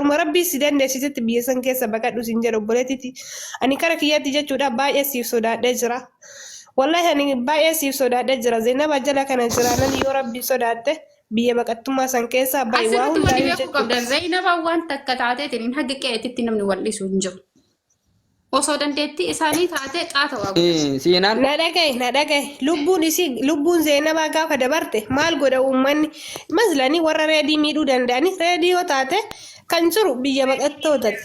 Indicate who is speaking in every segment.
Speaker 1: Karuma rabbii si dandeessitetti biyya san keessa baqadhu siin jedha obboleettiti. Ani kara kiyyatti jechuudha baay'ee siif sodaadhee jira. Wallahi ani baay'ee siif sodaadhee jira. Zeenaba jala kana jiraanan yoo rabbii sodaatte biyya baqattummaa san keessaa bahi waa
Speaker 2: Asirratti wanni
Speaker 1: hundaayyuu
Speaker 2: beekuu
Speaker 1: jechuudha.
Speaker 2: qabdan Zainabaan waan takka taateetiin hin haga qe'eetitti namni wal dhiisu hin jiru. Osoo dandeettii isaanii taatee qaata waa godhan.
Speaker 3: Seenaan
Speaker 1: Na dhagaye, na dhagaye. Lubbuun isii, lubbuun Zeenabaa gaafa dabarte maal godha uummanni? Maslanii warra reedii miidhuu danda'anii reedii yoo taate kan jiru biyya baqattootati.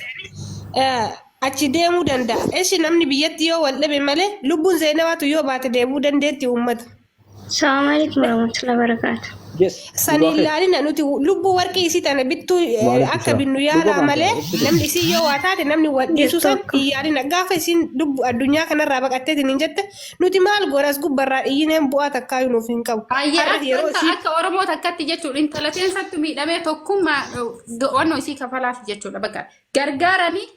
Speaker 1: Eh, Achi deemuu danda'a. Eshi namni biyyatti yoo wal dhabe malee lubbuun Zeenabaatu yoo baate deemuu dandeetti uummata.
Speaker 4: Assalamu alaikum warahmatullahi wabarakatuh.
Speaker 3: Yes.
Speaker 1: San
Speaker 3: Dhugaa
Speaker 1: hin
Speaker 3: kee.
Speaker 1: laalina nuti lubbuu warqii isii tana bittuu
Speaker 3: Waalaikum
Speaker 1: akka
Speaker 3: salaam.
Speaker 1: binnu
Speaker 3: Dhugaa
Speaker 1: yaalaa
Speaker 3: maanta
Speaker 1: malee
Speaker 3: obsitu.
Speaker 1: namni isii yoo waa taate namni wal dhiisuu
Speaker 4: Jirtu
Speaker 1: san
Speaker 4: akkam?
Speaker 1: hin yaalina gaafa isiin lubbu addunyaa kanarraa baqatteetiin hin jette nuti maal goona as gubbarraa iyyineen bu'aa takkaayu nuuf hin qabu.
Speaker 2: Baay'ee
Speaker 1: Har'a
Speaker 2: akka
Speaker 1: yeroo
Speaker 2: akka
Speaker 1: isii
Speaker 2: akka Oromoo takkatti jechuudha intala teensattu miidhamee tokkummaa wannoo isii kafalaaf jechuudha bakka gargaaranii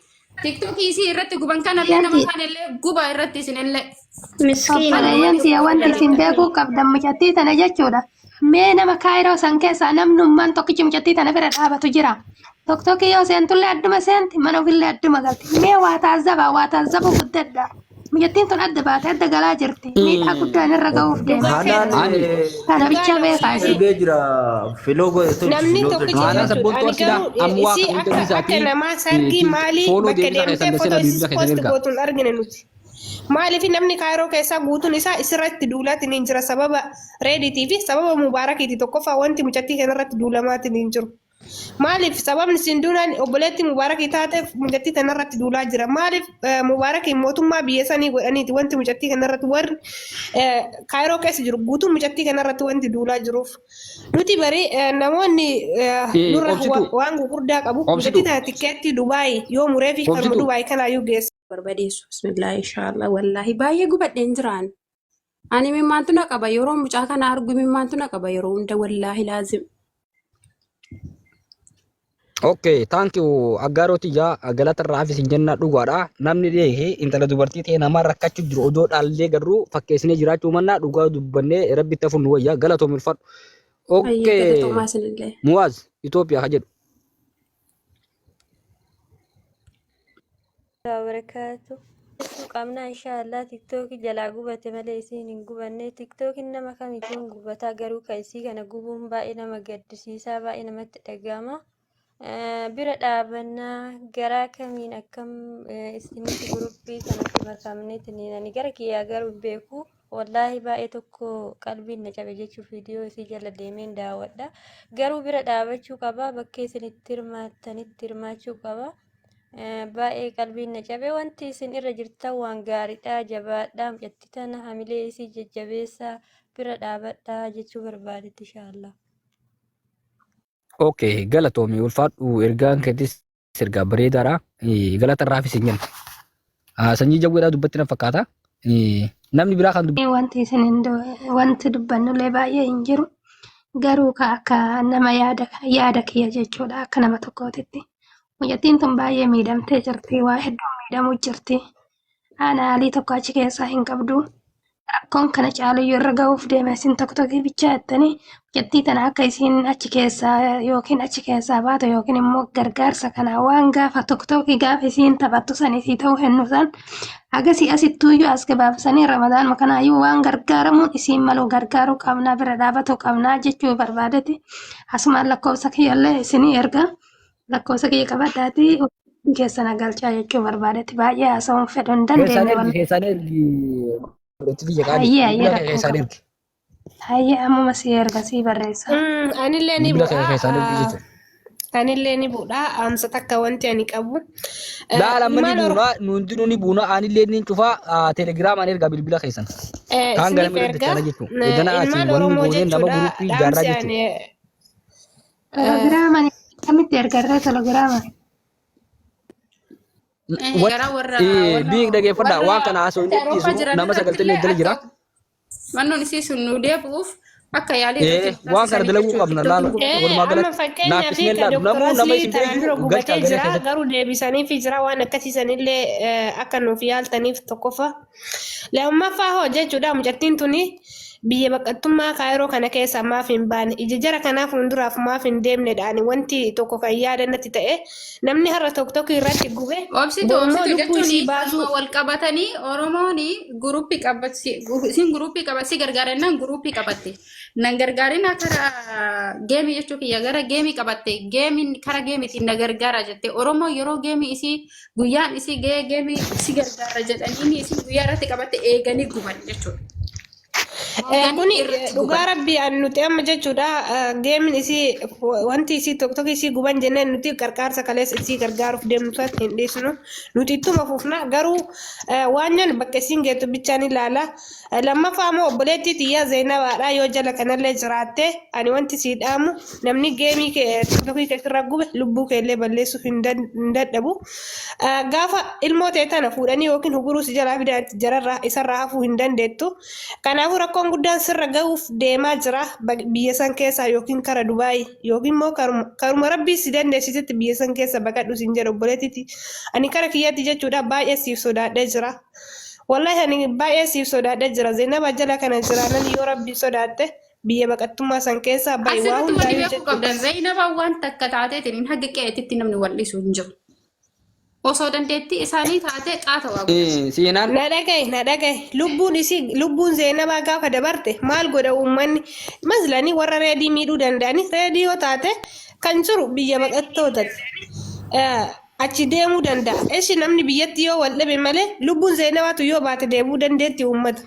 Speaker 2: Tiktookii isii irratti guban kanallee nama
Speaker 4: Yaati
Speaker 2: kaanillee guba irratti isinillee.
Speaker 4: miskiina.
Speaker 5: Obboleeyyan tiyya wanti isin beekuu qabdan mucattii tana jechuudha. Mee nama kaayiroo san keessaa namnummaan tokkichi mucattii tana bira dhaabatu jira. Toktokii yoo seentullee adduma seenti mana ofillee adduma galti. Mee waa taazzabaa waa taazzabuu guddadha. Mucattiin tun adda baate adda galaa jirti. Miidhaa guddaan irra ga'uuf deema.
Speaker 1: dhugaa
Speaker 6: Haanaan
Speaker 1: keeti.
Speaker 3: Ani
Speaker 5: Kana
Speaker 1: Dhugaa
Speaker 5: bichaa beekaa isin.
Speaker 6: ergee jira filoo godhe tolchi
Speaker 1: Namni
Speaker 6: filoo
Speaker 1: tokkichi
Speaker 6: tolchi
Speaker 3: Aanaa
Speaker 6: haanaan.
Speaker 1: jechuudha.
Speaker 3: sabboontuu
Speaker 1: Ani
Speaker 3: Arsiidhaa
Speaker 1: garuu
Speaker 3: amma waa
Speaker 1: isii
Speaker 3: kan
Speaker 1: akka
Speaker 3: hunda
Speaker 1: akka
Speaker 3: dhiisaatii
Speaker 1: namaa sargii maalii
Speaker 3: fooloo
Speaker 1: bakka
Speaker 3: deebisaa
Speaker 1: deemtee
Speaker 3: keessan
Speaker 1: fotoo
Speaker 3: seenaa
Speaker 1: isis
Speaker 3: bilbila keessan
Speaker 1: post
Speaker 3: ergaa.
Speaker 1: gootu hin argine nuti. Maaliif namni kaayiroo keessaa guutuun isaa isirratti duulaatiin hin jira sababa reediitii fi sababa mubaarakiiti tokkoffaa wanti mucattii kanarratti duulamaatiin hin jiru. Maaliif sababni isin duunaan obboleettii mubaarakii taateef mucattii tanarratti duulaa jira. Maaliif mubaarakiin mootummaa biyya sanii godhaniiti wanti mucattii kanarratti warri kaayiroo keessa jiru guutuun mucattii kanarratti wanti duulaa jiruuf. Nuti bari namoonni nurra
Speaker 3: Obsituu.
Speaker 1: waan gurguddaa qabu
Speaker 3: Obsituu.
Speaker 1: mucattii tana tikkeettii Dubaay yoo muree fi karuma
Speaker 3: Obsituu.
Speaker 1: Dubaay kanaayyuu geessa.
Speaker 7: Barbadeessu bismillah inshaallah wallaahi baay'ee gubadheen jiraan ani mimmaantu na qaba yeroo mucaa kana argu mimmaantu na qaba yeroo hunda wallaahi laazim.
Speaker 3: Okay, thank you. Aggaaroo tiyyaa galata irraa hafi sin jenna dhugaadha. Namni dheehe intala dubartii ta'e namaa rakkachuu jiru odoo dhaallee garuu fakkeessinee jiraachuu mannaa dhugaa dubbannee rabbitti hafuun nu wayya. Galatoomi ulfaadhu.
Speaker 7: Ayyee
Speaker 3: Okay,
Speaker 7: galatoomaa isinillee.
Speaker 3: Muwaaz Itoophiyaa ka jedhu.
Speaker 8: Wabarakaatu. Qabnaa inshaallah tiktoki jalaa gubate malee isiin hin gubanne tiktokin nama kamituu hin gubataa garuu ka isii kana gubuun baay'ee nama gaddisiisaa baay'ee namatti dhaga'ama. Bira dhaabannaa garaa kamiin akkam isinitti guruppii kanatti makamneetiin ani gara kiyyaa garuu hin beeku wallaahi baay'ee tokko qalbiin na cabe jechuuf viidiyoo isii jala deemeen daawwadha garuu bira dhaabachuu qaba bakkee isinitti hirmaattanitti hirmaachuu qaba. Baay'ee qalbiin na cabe wanti isin irra jirtan waan gaariidha jabaadhaa mucatti tana hamilee isii jajjabeessaa bira dhaabadhaa jechuu barbaadetti inshaallah.
Speaker 3: Okay, galatoomi ulfaadhu ergaan keetis ergaa bareedaadha. Galata irraa hafi sin jenna. Sanyii jawweedhaa dubbatti na fakkaata. Namni biraa kan
Speaker 5: Wanti isin hin wanti dubbannullee baay'ee hin jiru. Garuu ka akka nama yaada yaada kiyya jechuudha akka nama tokkootitti. Mucattiin tun baay'ee miidhamtee jirti. Waa hedduu miidhamuu jirti. Ana alii tokko achi keessaa hin qabdu. Rakkoon kana caaluyyuu irra ga'uuf deema isin tokko tokko bichaa jettanii mucattii tana akka isiin achi keessaa yookiin achi keessaa baatu yookiin immoo gargaarsa kana waan gaafa tokko tokko gaafa isiin taphattu san isii ta'uu hennu san agasii asittuuyyuu as gabaabsanii ramadaanuma kanaayyuu waan gargaaramuun isiin malu gargaaruu qabnaa bira dhaabatuu qabnaa jechuu barbaadeti asumaan lakkoofsa kiyyallee isinii erga. Lakkoofsa kiyya qabadhaatii keessa na galchaa jechuu barbaadetti baay'ee haasa'uun fedhu hin
Speaker 3: Keessaan
Speaker 5: dandeenye
Speaker 3: ergi
Speaker 5: wallahi.
Speaker 3: keessaan ergi obboleettii biyya qaali.
Speaker 5: Hayyee hayyee
Speaker 3: Bilbila kee
Speaker 5: rakkoon
Speaker 3: keessaan
Speaker 5: qabu.
Speaker 3: ergi.
Speaker 5: Hayyee ammuma si erga si barreessa.
Speaker 1: Anillee ni
Speaker 3: Bilbila kee
Speaker 1: bu'a.
Speaker 3: keessaan ergi jechuudha.
Speaker 1: Anillee ni bu'a. Dhaamsa takka wanti ani qabu.
Speaker 3: Laala amma ni
Speaker 1: Ilmaan Oromoo
Speaker 3: buuna nu hundinuu ni buuna anillee ni cufaa telegiraamaan ergaa bilbila keessan. Kaan
Speaker 1: isiniif
Speaker 3: ganama irra
Speaker 1: erga.
Speaker 3: dachaana jechuudha. Eegana asii
Speaker 1: Ilmaan
Speaker 3: wanni
Speaker 1: Oromoo
Speaker 3: goonee nama
Speaker 1: jechuudha.
Speaker 3: guruppii ijaarraa
Speaker 1: Dhaamsi
Speaker 3: jechuudha.
Speaker 1: ani
Speaker 5: Telegiraama akkamitti ergarree telegiraama?
Speaker 2: Gara warra warra
Speaker 3: Biik dhageeffadhaa
Speaker 2: warra
Speaker 3: waan kana haasoo hin
Speaker 2: Awurooppaa
Speaker 3: dhiisu
Speaker 2: jiran
Speaker 3: nama sagaltamii
Speaker 2: irrattillee
Speaker 3: jala jira.
Speaker 2: akka wannoon isii sun nu deebi'uuf akka yaalii irratti
Speaker 3: Ee, waan kana
Speaker 2: taasisanii
Speaker 3: dalaguu
Speaker 2: jechuudha.
Speaker 3: qabna
Speaker 2: TikTokiin
Speaker 3: laala
Speaker 2: gubate.
Speaker 3: walumaa
Speaker 1: Amma
Speaker 3: galatti
Speaker 1: fakkeenyaaf
Speaker 3: naaffisnee
Speaker 1: ka
Speaker 3: laalu
Speaker 1: Dr.
Speaker 3: namuu nama
Speaker 1: Aslii
Speaker 3: isin
Speaker 1: tanaan dura
Speaker 3: beeku galchaa
Speaker 1: gubatee
Speaker 3: garee
Speaker 1: jira
Speaker 3: keessatti.
Speaker 1: garuu deebisaniifi jira waan akkasiisanillee akka nuuf yaaltaniif tokkoffaa. Lammaffaa hoo jechuudha mucattiin tuni Biyya baqattummaa Kaayiroo kana keessaa maaf hin baane? Ija jara kanaa fuulduraaf maaf hin deemnedha? Ani wanti tokko kan yaada natti ta'e namni har'a tokko tokko irratti gube
Speaker 2: Obsitu
Speaker 1: borummoo
Speaker 2: obsitu
Speaker 1: lubbuu
Speaker 2: jechuun
Speaker 1: isii baasuu
Speaker 2: kanuma wal qabatanii Oromoon guruppii qabatti isin guruppii qabatti si gargaarannaan guruppii qabatte nan gargaarina kara geemii jechuu kiyya gara geemii qabatte geemiin kara geemiitiin na gargaara jette Oromoo yeroo geemii isii guyyaan isii gahee geemii si gargaara jedhanii isin guyyaa irratti qabatte eeganii guban jechuudha. Eeganii
Speaker 1: Kuni
Speaker 2: irratti
Speaker 1: dhugaa
Speaker 2: guban.
Speaker 1: rabbii an nuti amma jechuudha geemin isii wanti isii tokko tokko isii guban jenneen nuti qarqaarsa kaleessa isii gargaaruuf deemnu isaatti hin dhiisnu nuti ittuma fufna garuu waan nyan bakka isiin geettu bichaan ilaala lammaffaa immoo obboleettii tiyyaa Zeenabaadha yoo jala kanallee jiraatte ani wanti sii dhaamu namni geemii kee tiktokii kee sirra gube lubbuu keellee balleessuuf hin dadhabu gaafa ilmoo tee tana fuudhanii yookiin huguruu si jalaa fidan jararraa isarraa hafuu hin dandeettu. Kanaafuu rakkoon guddaan sirra gahuuf deemaa jira biyya san keessaa yookiin kara Dubaay yookiin immoo karuma rabbii si dandeessisutti biyya san keessa baqadhu siin jedha obboleettiiti. Ani kara kiyyatti jechuudha baay'ee siif sodaadhee jira. Wallahi ani baay'ee siif sodaadhee jira. Zeenaba jala kana jiraanan yoo rabbii sodaatte biyya baqattummaa san keessaa bahi waa
Speaker 2: Asirratti wanni
Speaker 1: hundaayyuu
Speaker 2: beekuu
Speaker 1: jechuudha.
Speaker 2: qabdan Zainabaan waan takka taateetiin haga qe'eetitti namni wal dhiisu hin jiru. Osoo dandeettii isaanii taatee qaata waa godhan.
Speaker 3: Seenaan
Speaker 1: Na dhagahi, na dhagahi. Lubbuun isii, lubbuun Zeenabaa gaafa dabarte maal godha uummanni? Maslanii warra reedii miidhuu danda'anii reedii yoo taate kan jiru biyya baqattootati. Achi deemuu danda'a. Eshi namni biyyatti yoo wal dhabe malee lubbuun Zeenabaatu yoo baate deebuu dandeetti uummata.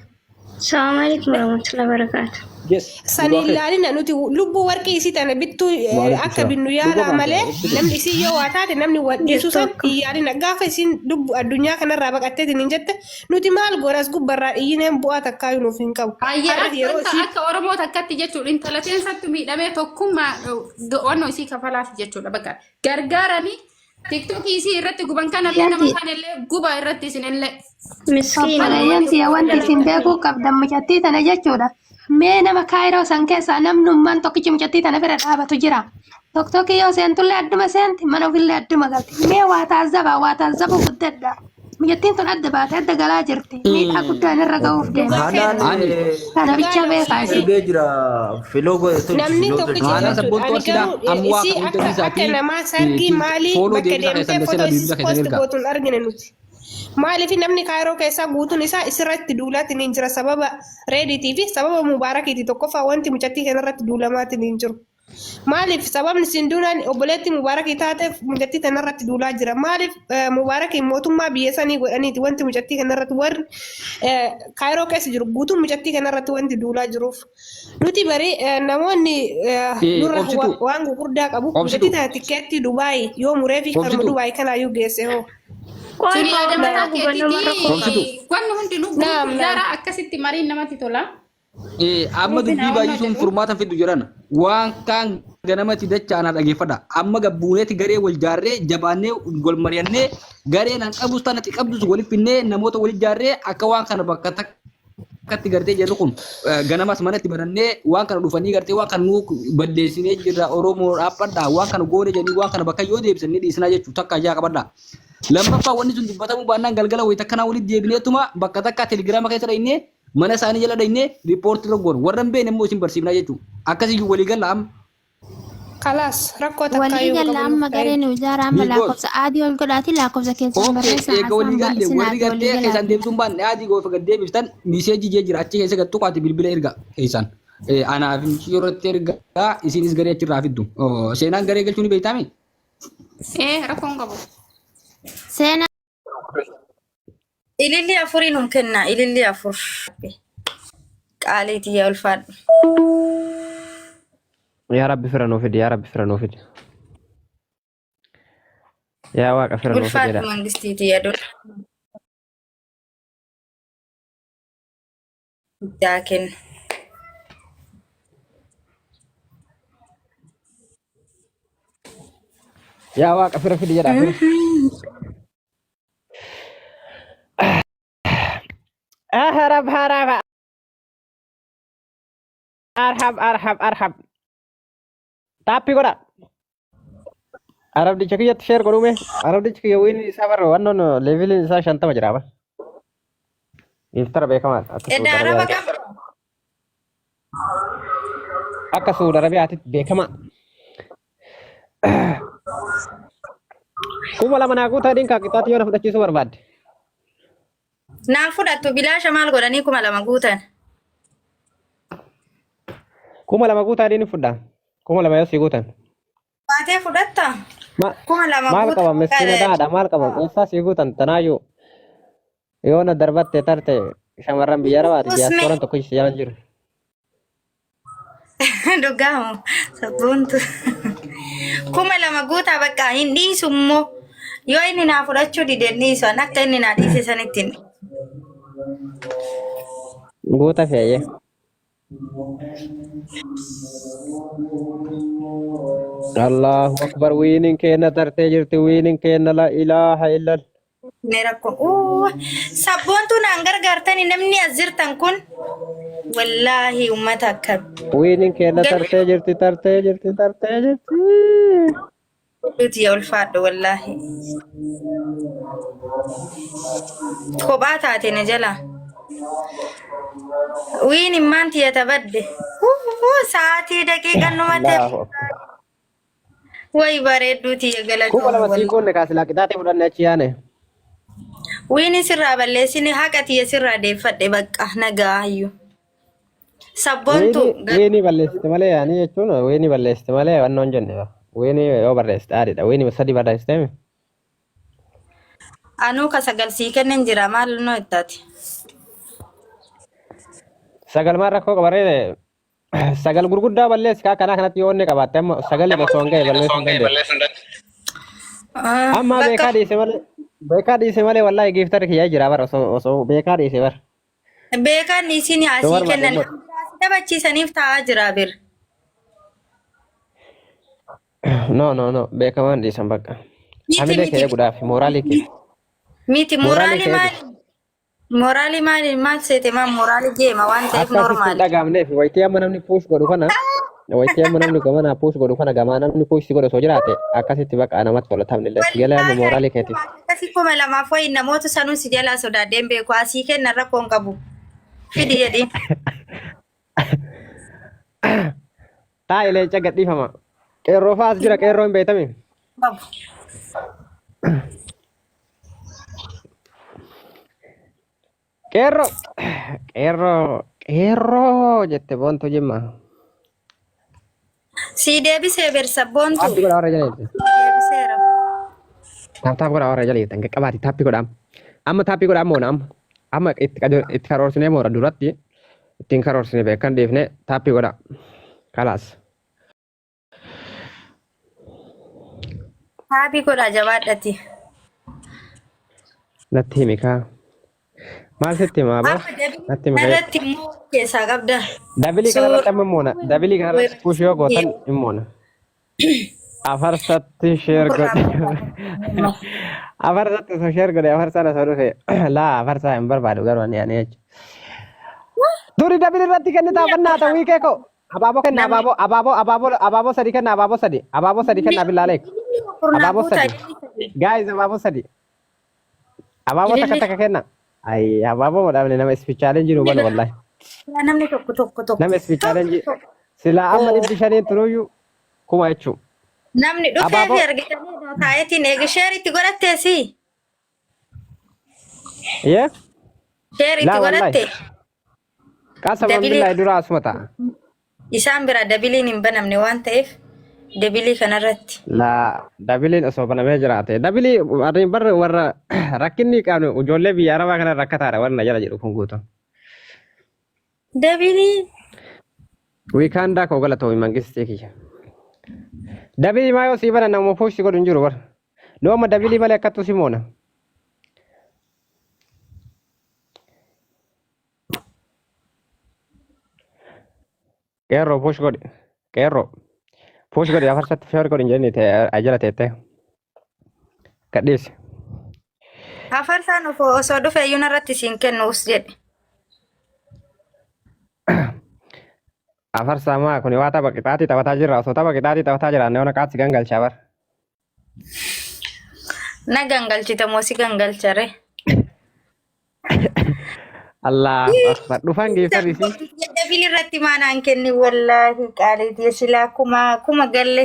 Speaker 4: Assalamu alaikum warahmatullahi wabarakatuh.
Speaker 3: Yes.
Speaker 1: San
Speaker 3: Dhugaa
Speaker 1: hin
Speaker 3: kee.
Speaker 1: laalina nuti lubbuu warqii isii tana bittuu
Speaker 9: Waalaikum
Speaker 1: akka
Speaker 9: salaam.
Speaker 1: binnu
Speaker 9: Dhuga
Speaker 1: yaalaa
Speaker 9: baate
Speaker 1: malee
Speaker 9: obsitu.
Speaker 1: namni isii yoo waa taate namni wal dhiisuu
Speaker 4: Jirtu
Speaker 1: san
Speaker 4: akka.
Speaker 1: hin yaalina gaafa isiin lubbu addunyaa kanarraa baqatteetiin hin jette nuti maal goona as gubbarraa iyyineen bu'aa takkaayyuu nuuf hin qabu.
Speaker 2: Hayyee
Speaker 1: Har'a
Speaker 2: akka
Speaker 1: yeroo
Speaker 2: inta
Speaker 1: isii
Speaker 2: akka Oromoo takkatti jechuudha intala teensattu miidhamee tokkummaa wannoo isii kafalaaf jechuudha bakka gargaaranii tiktookii isii irratti guban kanallee nama
Speaker 4: Yaati
Speaker 2: kaanillee guba irratti isinillee.
Speaker 4: miskiina.
Speaker 5: Obboleeyyan tiyya wanti isin beekuu qabdan mucattii tana jechuudha. Mee nama kaayiroo san keessaa namnummaan tokkichi mucattii tana bira dhaabatu jira. Toktokii yoo seentullee adduma seenti mana ofillee adduma galti. Mee waa taazzabaa waa taazzabuu guddadha. Mucattiin tun adda baate adda galaa jirti. Miidhaa guddaan irra ga'uuf deema.
Speaker 6: Haadhaan
Speaker 3: Ani
Speaker 5: Kana bichaa beekaa isin.
Speaker 6: ergee jira filoo godhe tolchi
Speaker 1: Namni
Speaker 6: filoo
Speaker 1: tokkichi
Speaker 6: tolchi.
Speaker 3: Haadha
Speaker 1: jechuudha.
Speaker 3: sabboontuu
Speaker 1: Ani
Speaker 3: arsiidha.
Speaker 1: garuu
Speaker 3: Amma waa
Speaker 1: isii
Speaker 3: kan
Speaker 1: akka
Speaker 3: hunda
Speaker 1: akka
Speaker 3: isaatii
Speaker 1: namaa sargii maalii
Speaker 3: fooloo
Speaker 1: bakka
Speaker 3: deebisaa
Speaker 1: deemtee
Speaker 3: keessan
Speaker 1: fotoo
Speaker 3: seenaa
Speaker 1: isii
Speaker 3: bilbila keessan
Speaker 1: post
Speaker 3: ergaa.
Speaker 1: gootu hin argine nuti. Maaliif namni kaayiroo keessaa guutuun isaa isirratti duulaatiin hin jira sababa reediitii fi sababa mubaarakiiti tokkoffaa wanti mucattii kanarratti duulamaatiin hin jiru. Maaliif sababni isin duunaan obboleettii mubaarakii taateef mucattii tanarratti duulaa jira. Maaliif mubaarakiin mootummaa biyya sanii godhaniiti wanti mucattii kanarratti warri kaayiroo keessa jiru guutuun mucattii kanarratti wanti duulaa jiruuf. Nuti bari namoonni nurra
Speaker 3: Obsituu.
Speaker 1: waan gurguddaa qabu
Speaker 3: Obsituu.
Speaker 1: mucattii tana tikkeettii Dubaay yoo muree fi karuma
Speaker 3: Obsituu.
Speaker 1: Dubaay kanaayyuu geesse hoo.
Speaker 4: Qoy
Speaker 2: Suni yaada
Speaker 4: Oromoo
Speaker 2: mataa
Speaker 4: gubanoo warra
Speaker 3: Obsituu.
Speaker 2: keetiiti. Wanni hundinuu
Speaker 1: Naam
Speaker 2: guruupii
Speaker 1: naam.
Speaker 2: ijaaraa akkasitti mariin namatti tola.
Speaker 3: Amma
Speaker 2: Guruupiin
Speaker 3: dubbii
Speaker 2: haa
Speaker 3: baay'isuun
Speaker 2: hojjetu.
Speaker 3: furmaata fiddu jedhan waan kaan ganamatti dachaa dhageeffadha. Amma gabbuuneeti garee wal jaarree jabaannee wal mari'annee garee nan qabus tanatti qabdus walitti finnee namoota wal jaarree akka waan kana bakka takkatti gartee jedhu kun ganamas manatti barannee waan kana dhufanii gartee waan kana nuu balleessinee jirra Oromoo dhaabbadha waan kana goone jedhanii waan kana bakka yoo deebisan ni dhiisnaa jechuudha takka ajaa qabadha. Lammaffaa wanni sun dubbatamuu baannaan galgala wayita akkanaa walitti deebineetuma bakka takka telegiraama keessa dhaynee mana isaanii jala dhaynee riippoortii irra goona. Warra hin beekne immoo isin barsiifnaa jechuudha. Akkasiyyuu walii galla amma.
Speaker 1: Kalaas rakkoo
Speaker 10: Walii
Speaker 1: takkaayyuu
Speaker 10: galla
Speaker 1: qabu
Speaker 10: amma
Speaker 1: nuuf ta'e.
Speaker 10: gareen ijaara amma
Speaker 3: Because
Speaker 10: lakkoofsa adii ol godhaati lakkoofsa keessan
Speaker 3: Okay,
Speaker 10: barreessaa
Speaker 3: eega walii
Speaker 10: haasaan
Speaker 3: galle
Speaker 10: baay'isin
Speaker 3: warri
Speaker 10: adii walii
Speaker 3: gartee keessaan
Speaker 10: galaati.
Speaker 3: deebisuun baanne adii goofa gad deebiftan miseejii jee jira achi keessa gad tuqaati bilbila erga keessaan. Anaaf michii irratti ergaa isinis garee achirraa fiddu. Seenaan garee galchuu ni beektaami?
Speaker 2: Ee rakkoon qabu.
Speaker 10: Seenaa
Speaker 8: Ililli afurii num kenna. Ililli afur. Qaalii tiyya ulfaadhu.
Speaker 9: Yaa Rabbi fira nuu fidi, yaa Rabbi fira nuu fidi. Yaa Waaqa fira nuu fidi
Speaker 8: Ulfaadhu
Speaker 9: jedha.
Speaker 8: mangistii tiyya dur. Guddaa kenna.
Speaker 9: Yaa Waaqa fira fidi jedha fira. Aharab harab arhab arhab arhab. Taappii godha. Arabdicha kiyyatti sheer godhume. Arabdicha kiyya wiini isaa barra wannoon leeviliin isaa 50 jira bara. Iftara beekamaadha. Akka
Speaker 8: Edda
Speaker 9: Saudi
Speaker 8: araba
Speaker 9: Arabiyaa.
Speaker 8: qabdu.
Speaker 9: Akka Suudi Arabiyaatitti beekamaa. 2000 naa guutaa dinkaa qixxaatti yoo na fudhachiisuu barbaadde.
Speaker 11: Naan fudhattu bilaasha maal godhanii 2000 guutan.
Speaker 9: 2000 guutaa ni fudha. 2000 yoo sii guutan.
Speaker 11: Baatee fudhatta? 2000
Speaker 9: Maal
Speaker 11: guutan.
Speaker 9: qaba miskiina daadha maal qaba eessaa sii guutan tanaayyuu yoo na darbatte tarte shamarran biyya arabaati
Speaker 11: Usme.
Speaker 9: diyaaspooraan tokko si jala jiru.
Speaker 11: Dhugaamu sabboontu. 2000 guutaa bakka hin dhiisu immoo yoo inni naa fudhachuu dide hin dhiisu an akka inni naa dhiise sanitti hin
Speaker 9: Guuta fe'ee. Allahu akbar wiinin keenna tartee jirti wiinin keenna la ilaaha illal.
Speaker 11: Ne rakkoo. Uu, Sabboontuu naan gargaartani namni as jirtan kun wallaahi uummata akkam.
Speaker 9: Wiinin keenna tartee jirti tartee jirti tartee jirti.
Speaker 11: Nuti yaa ulfaadhu wallaahi. Kophaa taate na jala. Wiin immaan tiyya tabadde. Uu, Sa'aatii daqiiqan numatti.
Speaker 9: Allahu akbar.
Speaker 11: Way bareedduu tiyya
Speaker 9: 2000
Speaker 11: galatoom
Speaker 9: sii goonne kaasilaa qixaaxee fudhanne achi yaane.
Speaker 11: Wiini sirraa balleessine haqa tiyya sirraa deeffadhe bakka nagaayyuu. Sabboontu
Speaker 9: Wiini balleessite malee yaanii jechuun wiini balleessite malee wannoo hin jenne. Wiini yoo barreessite aadidha. Wiini sadi barreessite mi?
Speaker 11: Anuu ka sagal sii kennen jira maal noo ittaati.
Speaker 9: Sagal maal rakkoo qabaree sagal gurguddaa balleessi kaa kanaa kanatti yoo onnee qabaatte amma sagalii osoo hin ga'e balleessuu hin dandeessu. Amma
Speaker 11: Bakka
Speaker 9: beekaa dhiise malee beekaa dhiise malee wallaahi giiftarri kiyyaa jira bara osoo osoo beekaa dhiise bara.
Speaker 11: Beekaan isin
Speaker 9: Yoo
Speaker 11: asii
Speaker 9: barbaade
Speaker 11: kennan
Speaker 9: immoo.
Speaker 11: taphachiisaniif taa'aa jira bir.
Speaker 9: No no no beekamaan dhiisan bakka.
Speaker 11: Miti
Speaker 9: Hamilee kee
Speaker 11: miti
Speaker 9: eeguudhaaf mooraalii kee.
Speaker 11: miti
Speaker 9: Mooraalii
Speaker 11: mooraalii
Speaker 9: kee
Speaker 11: maali?
Speaker 9: eegu.
Speaker 11: Mooraalii maali maal seete maal mooraalii deema waan ta'eef
Speaker 9: Akka sitti hin
Speaker 11: normaali.
Speaker 9: dhagaamneef wayitii amma namni puush godhu kana wayitii amma namni gamanaa puush godhu kana gamaa namni puush si godhu osoo jiraate akkasitti bakka namatti tola taphni illee si galee amma mooraalii keetiif.
Speaker 11: Akkasii 2000f wayi namoota sanuu si jalaa sodaadheen beeku asii kennan rakkoo hin qabu. Fidi jedhiin.
Speaker 9: Taa'i leenca gadhiifama. Qeerroo fa'aa as jira qeerroo hin beektami.
Speaker 11: Qabu.
Speaker 9: Qeerroo qeerroo qeerroo jette boontuu jimma.
Speaker 11: Sii deebisee bersa boontu.
Speaker 9: Taappii godhaa warra jala jirtan.
Speaker 11: Deebiseera.
Speaker 9: Taap taap godhaa warra jala jirtan. Qaqqabaati taappii godhaa. Amma taappii godhaa moona amma. Amma itti itti karoorsinee moora duratti ittiin karoorsinee beekan dhiifne taappii godhaa. Kalaas.
Speaker 11: Taappii godhaa jabaadhati.
Speaker 9: Natti himi kaa. Maal sitti himaa boo?
Speaker 11: Amma dabilii
Speaker 9: Natti himi kaa.
Speaker 11: kanarratti immoo keessaa qabda.
Speaker 9: Dabilii kanarratti amma moona. Dabilii kanarratti push yoo gootan hin moona. Afarsatti sheer godhe. Afarsatti osoo sheer godhe afarsaan osoo dhufe. Laa afarsaa hin barbaadu garuu ani ani jechuudha. Duri dabilii irratti kennita afannaa ta'u wiikee koo. Abaaboo kenna abaaboo abaaboo abaaboo abaaboo sadi kenna abaaboo sadi abaaboo sadi kenna billaaleek. Abaaboo sadi. Guys abaaboo sadi. Abaaboo takka takka kenna. Ay abaaboo madhaabne nama ispichaaleen jiru bana wallahi.
Speaker 11: Namni tokko tokko tokko.
Speaker 9: Nama ispichaaleen jiru. Silaa amma 500 turuyyuu 1000 jechuudha.
Speaker 11: Namni dhufee
Speaker 9: Abaaboo
Speaker 11: fi argitanii taa'eetiin eegi sheer itti godhatteesi.
Speaker 9: Yee?
Speaker 11: Sheer itti
Speaker 9: Laa wallahi.
Speaker 11: godhatte.
Speaker 9: Qasaman
Speaker 11: Dabilii
Speaker 9: billaahi dura asuma ta'a.
Speaker 11: isaan bira dabiliin hin banamne waan ta'eef dabilii kanarratti.
Speaker 9: Laa dabiliin osoo banamee jiraate. Dabilii warreen barra warra rakkinni qabnu ijoollee biyya arabaa kana rakkataadha warra na jala jedhu kun guutuun.
Speaker 11: Dabilii
Speaker 9: Wiikaandaa koo galatoomi mangistii kiyya. Dabilii maa yoo sii banan nama puushi godhu hin jiru bara. Nu amma dabilii malee akkattuu si moona. Qeerroo push godhi. Qeerroo. Push godhi afarsatti feer godhi hin jedhini ajala teettee. Gadhiisi.
Speaker 11: Afarsaan osoo dhufe iyyuu narratti siin kennu us jedhe.
Speaker 9: Afarsaa maa kuni waa tapha qixaatii taphataa jirra osoo tapha qixaatii taphataa jiraanne ona qaatsi gangalchaa bara.
Speaker 11: Na gangalchita moo si gangalcha ree?
Speaker 9: Allahu akbar. Dhufan geessan isii.
Speaker 11: Dabil irratti maanaan kenni wallaahi qaaliitii silaa kuma kuma galle.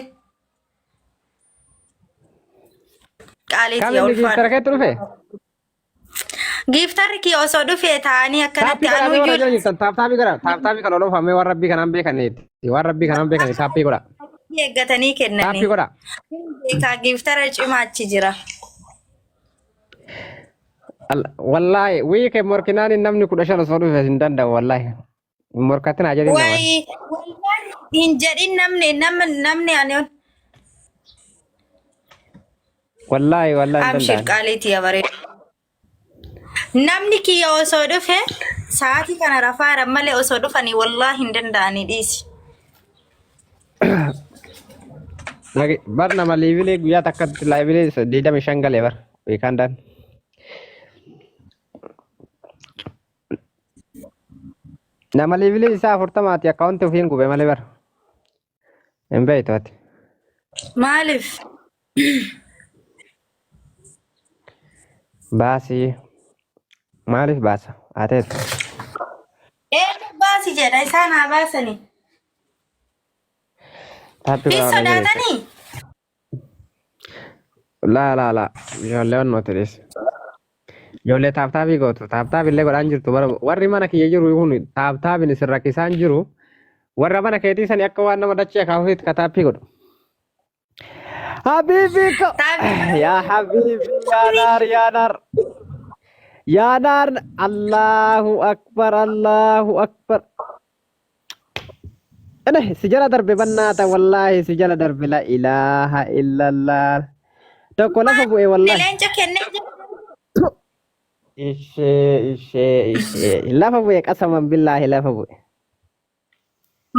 Speaker 11: Qaaliitii
Speaker 9: Kam inni giiftara
Speaker 11: ulfaadha.
Speaker 9: keetti dhufe?
Speaker 11: Giiftarri kiyya osoo dhufee taa'anii akkanatti
Speaker 9: Taappii godhaa mee warra
Speaker 11: anuyyuu
Speaker 9: jala jirtan taappii godhaa taappii kan oloofamee waan rabbii kanaan beekaniitti waan rabbii kanaan beekanii taappii godhaa
Speaker 11: eeggatanii
Speaker 9: taappii
Speaker 11: kennanii.
Speaker 9: godhaa.
Speaker 11: Beekaa giiftara cimaa achi jira.
Speaker 9: Wallaahi wii kee morkinaan namni 15 osoo dhufe hin danda'u wallaahi. Morkatin haa jedhin naman.
Speaker 11: Wayi wallaahi hin jedhin namni namni ani
Speaker 9: Wallaahi wallaahi hin
Speaker 11: Abshir
Speaker 9: danda'an.
Speaker 11: qaaliitii bareedu. Namni kiyya osoo dhufe sa'aatii kana rafaaran malee osoo dhufanii wallaahi hin danda'anii dhiisi.
Speaker 9: Bar nama liivilee guyyaa takkatti laayivilee 25 galee bar wiikaandaan. Nama liivilee isaa 40ti akkaawunti ofiin gube malee bar. Hin beektu ati.
Speaker 11: Maaliif?
Speaker 9: Baasii maaliif baasa? Ateetu.
Speaker 11: Eenyu baasi jedha isaan haa baasanii.
Speaker 9: Taappii
Speaker 11: Hin
Speaker 9: godhaa warra jala jirtan.
Speaker 11: sodaatanii?
Speaker 9: Laa laa laa ijoollee onnootti dhiisi. Ijoollee taaptaapii gootu taaptaap illee godhaan jirtu bara warri mana kiyya jiru kun taaptaapiin isin rakkisaan jiru warra mana keetii sani akka waan nama dachee akaafuutti ka taappii godhu. Habibi ko
Speaker 11: Taappii
Speaker 9: yaa habibi yaa naar yaa naar yaa naar Allahu akbar Allahu akbar. Ene si jala darbe bannaata wallaahi si jala darbe la ilaaha illallah. Tokko lafa bu'e wallaahi.
Speaker 11: leenca kennee jira.
Speaker 9: Ishee ishee ishee lafa bu'e qasaman billaahi lafa bu'e.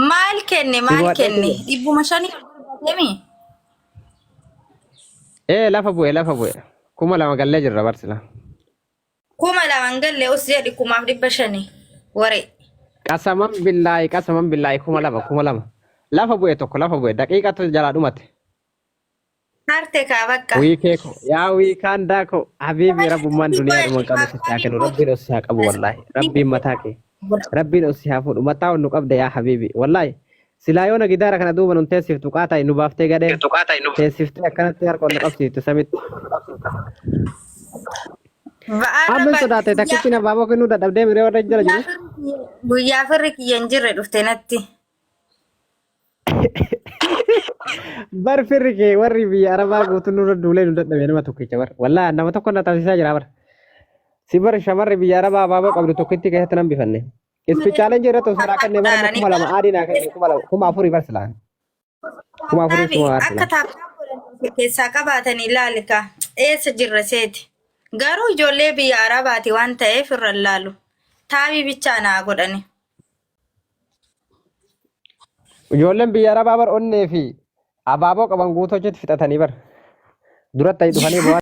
Speaker 11: Maal kenne
Speaker 9: Si
Speaker 11: maal
Speaker 9: mo'adhee
Speaker 11: kenne
Speaker 9: kiyya.
Speaker 11: 500 ol darbateemi.
Speaker 9: Ee lafa bu'e lafa bu'e. 2000 gallee jirra barsila.
Speaker 11: 2000 hin galle us jedhi 1500 waree.
Speaker 9: Qasaman billaahi qasaman billaahi 2000 2000. Lafa bu'e tokko lafa bu'e daqiiqatu jalaa dhumate.
Speaker 11: Harte kaa bakka.
Speaker 9: Wiikee ko yaa wiikaan daako habiibi rabbummaan duniyaa dhuman qabu sitti haa kennu rabbiin os haa qabu wallaahi rabbiin mataa kee rabbiin os haa fuudhu mataa ol nu qabda yaa habiibi wallaahi silaa yoona gidaara kana duuba nun teessiftu qaataa nu baaftee gadheen teessiftee akkanatti harka ol nu qabsiiftu samitti.
Speaker 11: Ba'aarra
Speaker 9: Amma hin sodaate takkitti na baaboo kennuu dadhabdee miree warra jala jiru.
Speaker 11: guyyaa firri kiyya hin jirre dhufte natti.
Speaker 9: Bar firri kee warri biyya arabaa guutuun nurra duulee nu dadhabe nama tokkicha bar. Wallaahi nama tokko na taasisaa jira bar. Si bar shamarri biyya arabaa abaaboo qabdu tokkitti keessatti nan bifanne. Ispichaaleen jirra osoo naa kenne bara 2000 aadii naa kenne 2000 4000 bar silaa. 4000 suma bar
Speaker 11: Akka
Speaker 9: silaa.
Speaker 11: taaptaa godhan keessaa qabaatan ilaalika. Eessa jirra seeti. Garuu ijoollee biyya Arabaati waan ta'eef irra hin laalu. Taabii bichaa naa godhani.
Speaker 9: Ijoolleen biyya arabaa bar onnee fi abaaboo qaban guutuu achitti fixatanii bar. Duratti ayi dhufanii bu'aa.